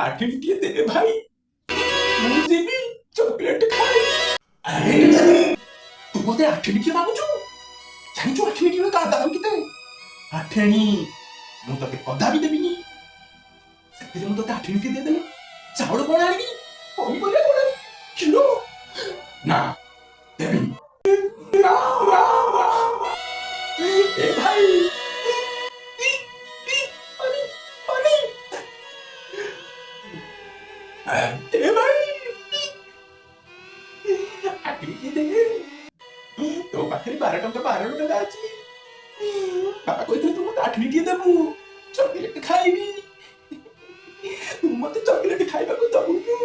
ଆଠେଣୀଟିଏ ଦେ ଭାଇ, ମୁଁ ଯିବି ଚକୋଲେଟ ଖାଇବି। ଆରେ ତୁ ମତେ ଆଠେଣୀଟିଏ ମାଗୁଛୁ? ଜାଣିଛୁ ଆଠେଣୀଟିଏ ତା ଦାମ କେତେ? ଆଠେଣୀ ମୁଁ ତତେ କଦାପି ଦେବିନି। ସେଥିରେ ମୁଁ ତତେ ଆଠେଣୀଟିଏ ଦେଇଦେଲେ ଚାଉଳ କଣ ଆଣିବି, ପନିପରିବା କଣ ଆଣିବି, କ୍ଷୀର ନା ଦେବିନି। ନା, ନା, ନା। ଏ ଭାଇ, ପାଣି, ପାଣି। ଏ ଭାଇ, ଆଠେଣୀଟିଏ ଦେ। ତୋ ପାଖରେ 12 ଟଙ୍କା 12 ଟଙ୍କା ଅଛି। ବାପା କହିଥିଲେ ତୁ ମତେ ଆଠେଣୀଟିଏ ଦେବୁ, ଚକୋଲେଟ ଖାଇବି। ତୁ ମତେ ଚକୋଲେଟ ଖାଇବାକୁ ଦବୁନୁ।